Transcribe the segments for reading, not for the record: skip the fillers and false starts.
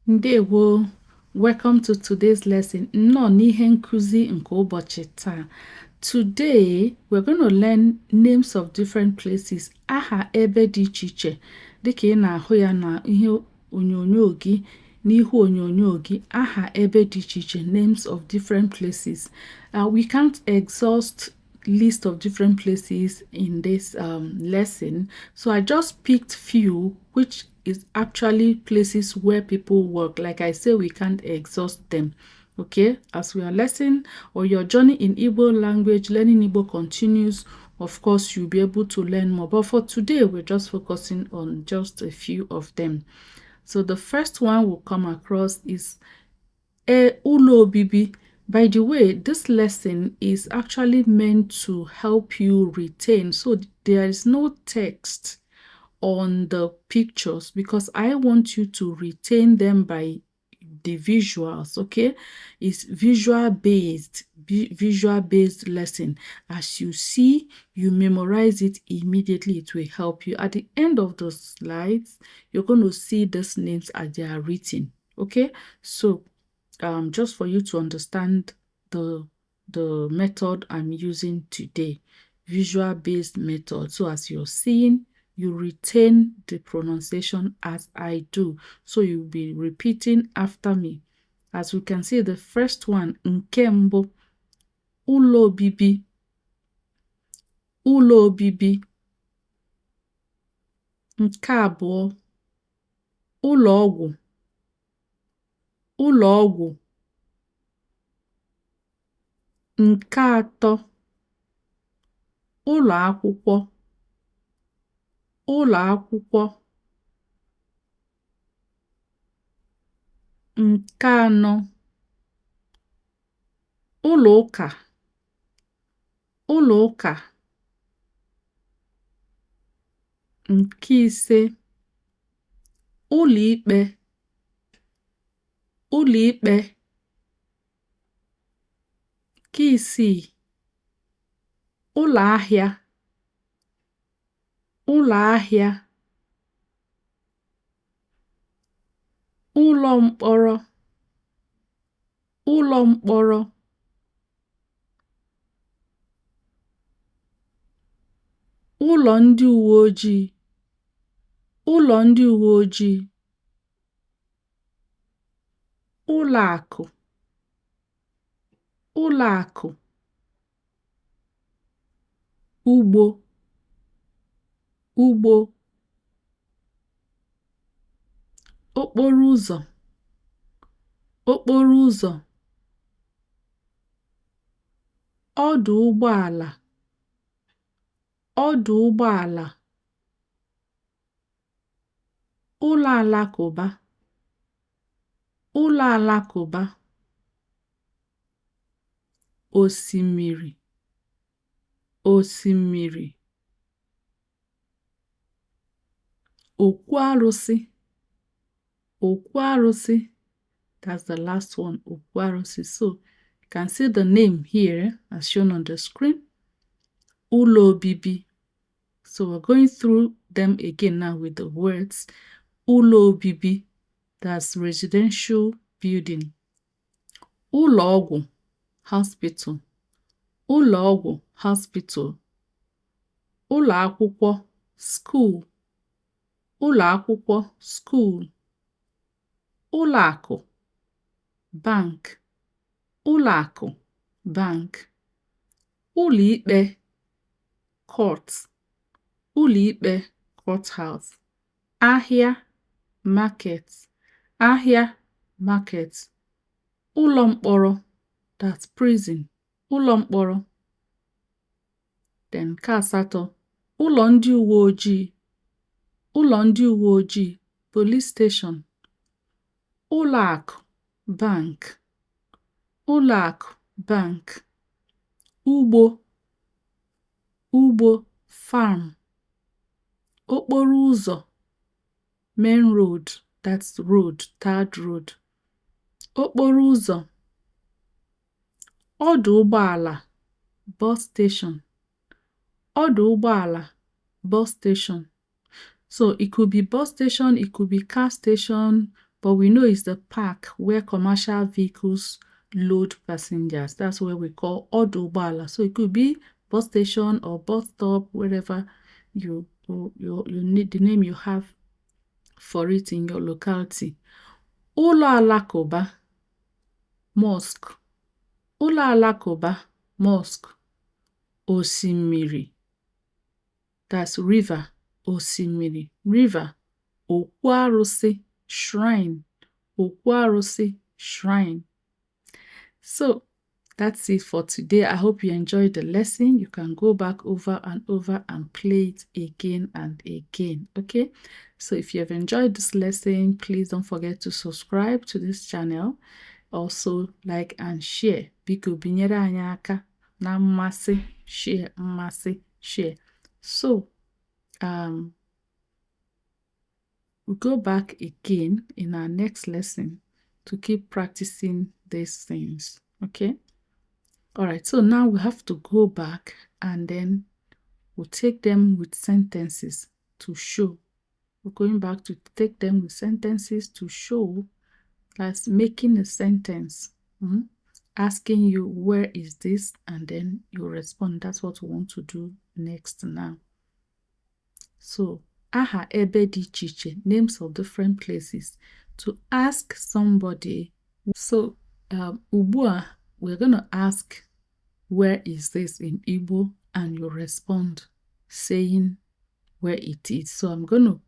Ndewo. Welcome to today's lesson. Nnọọ n'ihe nkụzi nke ụbọchị taa. Today, we're going to learn names of different places. Aha ebe dị iche iche dịka ị na-ahụ ya na ihe onyonyo gị n'ihu onyonyo gị aha ebe dị iche iche names of different places. We can't exhaust list of different places in this lesson, so I just picked few which is actually places where people work. Like I say, we can't exhaust them. Okay, as we are lesson or your journey in Igbo language, learning Igbo continues, of course, you'll be able to learn more. But for today, we're just focusing on just a few of them. So the first one we'll come across is E Ụlọ Obibi. By the way, this lesson is actually meant to help you retain. So there is no text on the pictures because I want you to retain them by the visuals, okay? It's visual based, visual based lesson. As you see, you memorize it immediately. It will help you. At the end of the slides, you're going to see these names as they are written, okay? So just for you to understand the method I'm using today, visual based method. So as you're seeing, you retain the pronunciation as I do. So you'll be repeating after me. As we can see, the first one, nke mbụ, ụlọ obibi, ụlọ obibi. Nke abụọ, ụlọ ọgwụ, ụlọ ọgwụ. Nke atọ, ụlọ akwụkwọ, ụlọ akwụkwọ. Nke anọ, ụlọ ụka, ụlọ ụka. Nke ise, ụlọ ikpe, ụlọ ikpe. Nke isii, ụlọ ahịa, ụlọ ahịa, ụlọ mkpọrọ, ụlọ mkpọrọ. Ụlọ ndị uwe ojii, ụlọ ndị uwe ojii. Ụlọ akụ, ụlọ akụ. Ugbo, ugbo. Okporo ụzọ, okporo ụzọ. Ọdụ ụgbọala, ọdụ ụgbọala. Ụlọ alakụba, ụlọ alakụba. Osimiri, osimiri. Okwu arụsị, okwu arụsị. That's the last one, okwu arụsị. So you can see the name here as shown on the screen. Ụlọ obibi. So we're going through them again now with the words. Ụlọ obibi, that's residential building. Ụlọ ọgwụ, hospital. Ụlọ ọgwụ, hospital. Ụlọ akwụkwọ, school. Ụlọ akwụkwọ, school. Ụlọ akụ, bank. Ụlọ akụ, bank. Ụlọ ikpe, court. Ụlọ ikpe, courthouse. Ahịa, market. Ahịa, market. Ụlọ mkpọrọ, that's prison. Ụlọ mkpọrọ. Then nke asatọ, ụlọ ndị uwe ojii, ụlọ ndị uwe ojii, police station. Ụlọ akụ, bank. Ụlọ akụ, bank. Ugbo, ugbo, farm. Okporo ụzọ, main road, that's road, tarred road. Okporo ụzọ. Ọdụ ụgbọala, bus station. Ọdụ ụgbọala, bus station. So it could be bus station, it could be car station, But we know it's the park where commercial vehicles load passengers. That's where we call ọdụ ụgbọala. So it could be bus station or bus stop, wherever you need the name you have for it in your locality. Ụlọ alakụba, mosque. Ụlọ alakụba, mosque. Osimiri, that's river. Osimiri, river. Okwu arụsị, shrine. Okwu arụsị, shrine. So that's it for today. I hope you enjoyed the lesson. You can go back over and over and play it again and again. Okay. So if you have enjoyed this lesson, please don't forget to subscribe to this channel. Also, like and share. Biko binyere anyị aka na mmasị, share, mmasị, share. So we go back again in our next lesson to keep practicing these things. Okay. All right. So now we have to go back and then we'll take them with sentences to show. We're going back to take them with sentences to show, that's making a sentence, asking you where is this, and then you respond. That's what we want to do next now. So, aha ebe dị iche iche, names of different places, to ask somebody. So, ugbu a, we're going to ask where is this in Igbo, and you respond saying where it is. So I'm going to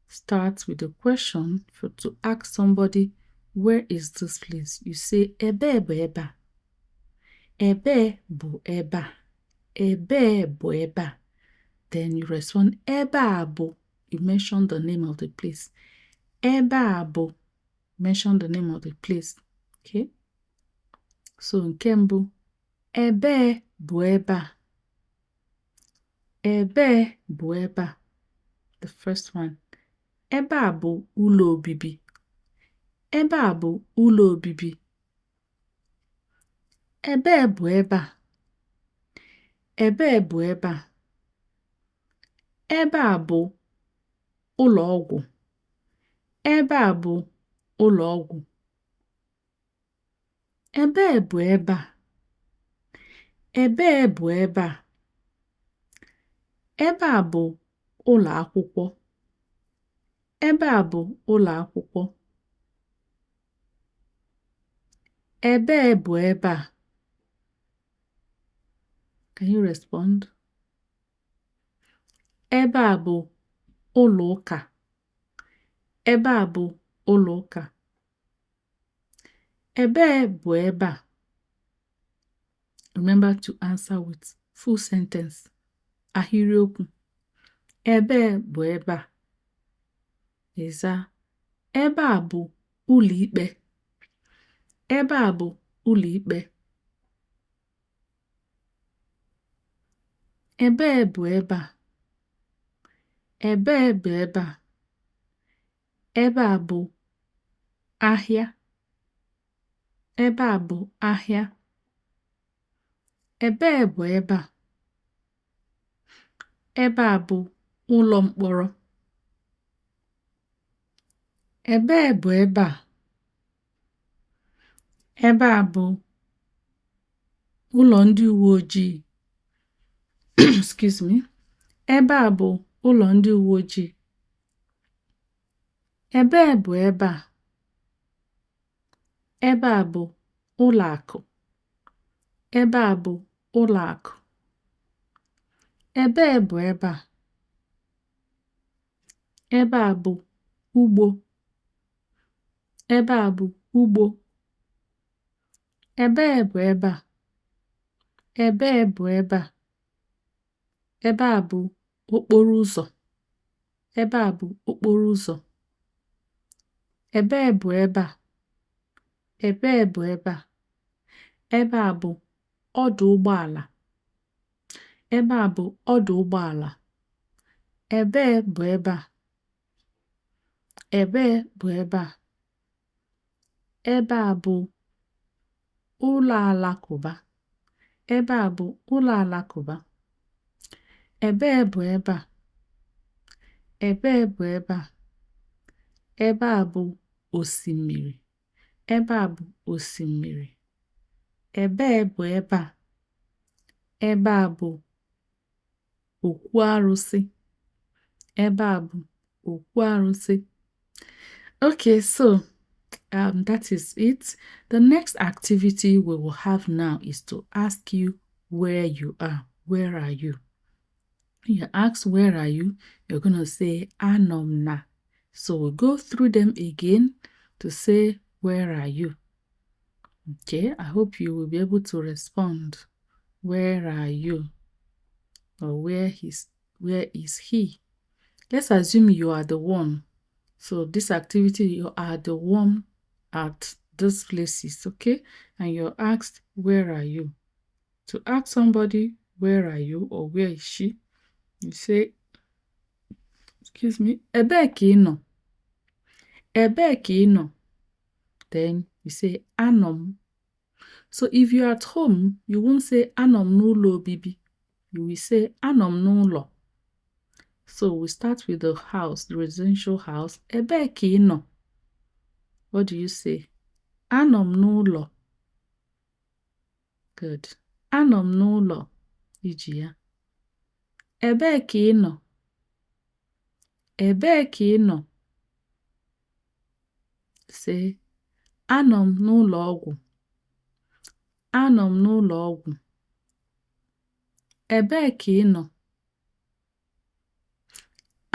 start with a question for to ask somebody, where is this place? You say, Ebee bụ ebe a? Ebee bụ ebe a? Ebee bụ ebe a? Then you respond, Ebe a bụ, you mention the name of the place. Ebe a bụ, mention the name of the place. Okay? So nke mbụ, ebee bụ ebe a? Ebee bụ ebe a? The first one. Ebe a bụ ụlọ obibi. Ebe a bụ ụlọ obibi. Ebee bụ ebe a? Ebee bụ ebe a? Ebe a bụ ụlọ ọgwụ. Ebe a bụ ụlọ ọgwụ. Ebee bụ ebe a? Ebee bụ ebe a? Ebe a bụ ụlọ akwụkwọ. Ebe a bụ ụlọ akwụkwọ. Ebee bụ ebe a? Can you respond? Ebe a bụ ụlọ ụka. Ebe a bụ ụlọ ụka. Ebee bụ ebe a? Remember to answer with full sentence. Ahịrịokwu. Ebee bụ ebe a? Ị zaa, ebe a bụ ụlọikpe. Ebe a bụ ụlọikpe. Ebee bụ ebe a? Ebee bụ ebe a? Ebe a bụ ahịa. Ebe a bụ ahịa. Ebee bụ ebe a? Ebe a bụ ụlọ mkpọrọ. Ebee bụ ebe a? Ebe a bụ ụlọ ndị uwe ojii. Excuse me. Ebe a bụ ụlọ ndị uwe ojii. Ebee bụ ebe a? Ebe a bụ ụlọ akụ. Ebe a bụ ụlọ akụ. Ebee bụ ebe a? Ebe a bụ ugbo. Ebe a bụ ugbo. Ebee bụ ebe a? Ebee bụ ebe a? Ebe a bụ okporo ụzọ. Ebe a bụ okporo ụzọ. Ebee bụ ebe a? Ebee bụ ebe a? Ebe a bụ ọdụ ụgbọala. Ebe a bụ ọdụ ụgbọala. Ebee bụ ebe a? Ebee bụ ebe a? Ebe a bụ ụlọ alakụba. Ebe a bụ ụlọ alakụba. Ebee bụ ebe a? Ebee bụ ebe a? Ebe a bụ osimiri. Ebe a bụ osimiri. Ebee bụ ebe a. Ebe a bụ òkwu arụsị. Ebe a bụ òkwu arụsị. Okay, so that is it. The next activity we will have now is to ask you where you are. Where are you? You ask, "Where are you?" You're going to say, "Anọ m na." So we'll go through them again to say, "Where are you?" Okay, I hope you will be able to respond. Where are you? Or where is he? Let's assume you are the one. So this activity, you are the one at those places, okay? And you're asked, "Where are you?" To ask somebody, "Where are you?" or "Where is she?" You say, excuse me, "Ebee ka ị nọ? Ebee ka ị nọ?" Then you say, "Anọ m." So if you're at home, you won't say, "Anọ m n'ụlọ obibi." You will say, "Anọ m n'ụlọ." So we start with the house, the residential house. Ebee ka ị nọ? What do you say? Anọ m n'ụlọ. Good. Anọ m n'ụlọ. Iji ya. Ebee ka ị nọ? Ebee ka ị nọ? Say, "Anọ m n'ụlọ ọgwụ." Anọ m n'ụlọ ọgwụ. Ebee ka ị nọ?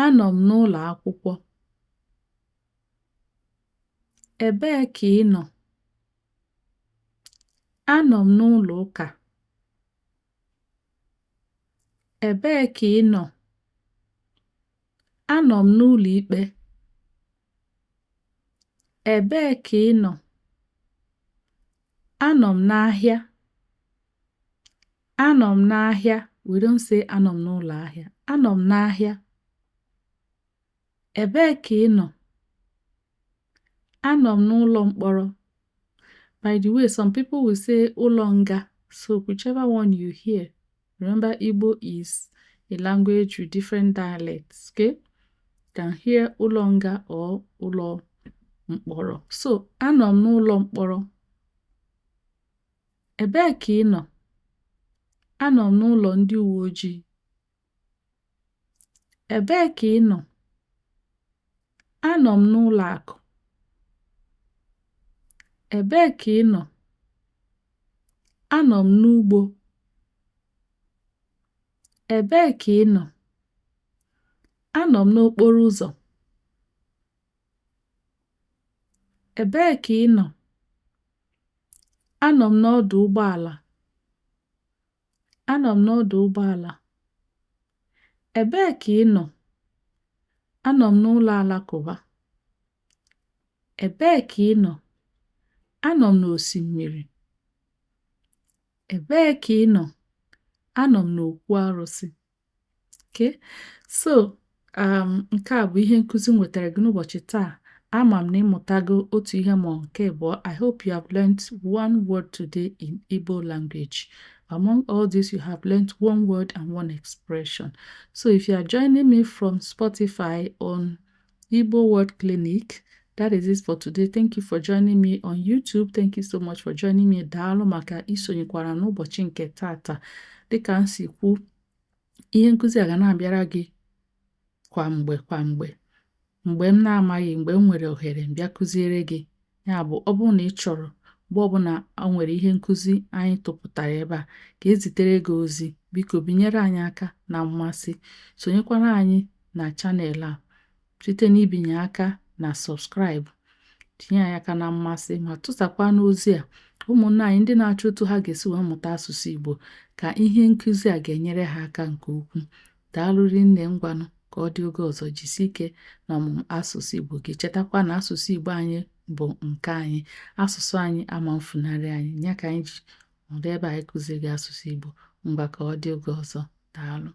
Anọ m n'ụlọ akwụkwọ. Ebee ka ị nọ? Anọ m n'ụlọ ụka. Ebee ka ị nọ? Anọ m n'ụlọ ikpe. Ebee ka ị nọ? Anọ m n'ahịa. Anọ m n'ahịa. We don't say anọ m n'ụlọ ahịa. Anọ m n'ahịa. Ebee ka ị nọ? Anọ m n'ụlọ mkpọrọ. By the way, some people will say ụlọ nga. So whichever one you hear, remember, Igbo is a language with different dialects, okay? You can hear ụlọ nga or ụlọ mkpọrọ. So, anọ m n'ụlọ mkpọrọ. Ebee ka ị nọ? Anọ m n'ụlọ ndị uwe ojii. Ebee ka ị nọ? Anọ m n'ụlọ akụ. Ebee ka ị nọ? Anọ m n'ugbo. Ebee ka ị nọ? Anọ m n'okporo ụzọ. Ebee ka ị nọ? Anọ m n'ọdụ ụgbọala. Anọ m n'ọdụ ụgbọala. Ebee ka ị nọ? Anọ m n'ụlọ alakụba. Ebee ka ị nọ? Anọ m n'osimiri. Ebee ka ị nọ? Anọ m n'okwu arụsị. Okay, so nke a bụ ihe nkụzi m wetara gị n'ụbọchị taa. Ama m na ịmụtago otu ihe ma nke abụọ. I hope you have learned one word today in Igbo language. Among all this, you have learned one word and one expression. So if you are joining me from Spotify on Igbo Word Clinic, that is it for today. Thank you for joining me on YouTube. Thank you so much for joining me. Daalụ maka isonyekwara n'ụbọchị nke tata. Dịka m si kwu, ihe nkụzi a ga na-abịara gị kwa mgbe kwa mgbe. Mgbe m na-amaghị, mgbe m nwere ohere m bịa kụziere gị. Ya bụ, ọ bụrụ na ị chọrọ mgbe ọbụla o nwere ihe nkụzi anyị tụpụtara ebe a ka ezitere gị ozi, biko binyere anyị aka na mmasị, sonyekwara anyị na channel a site n'ibinye aka na subscribe, tinye anyị aka na mmasị, ma tụsakwa n'ozi a ụmụnne anyị ndị na-achọ otu ha ga-esi wee mụta asụsụ Igbo, ka ihe nkụzi a ga-enyere ha aka nke ukwuu. Daalụ rinne. Ngwanụ, ka ọ dị oge ọzọ. Jisie ike na ọmụmụ asụsụ Igbo gị. Chetakwa na asụsụ Igbo anyị bụ nke anyị, asụsụ anyị ama mfunarị anyị ya ka anyị ji nọdụ ebe anyị kụziri gị asụsụ Igbo. Ngwa, ka ọ dị oge ọzọ. Daalụ.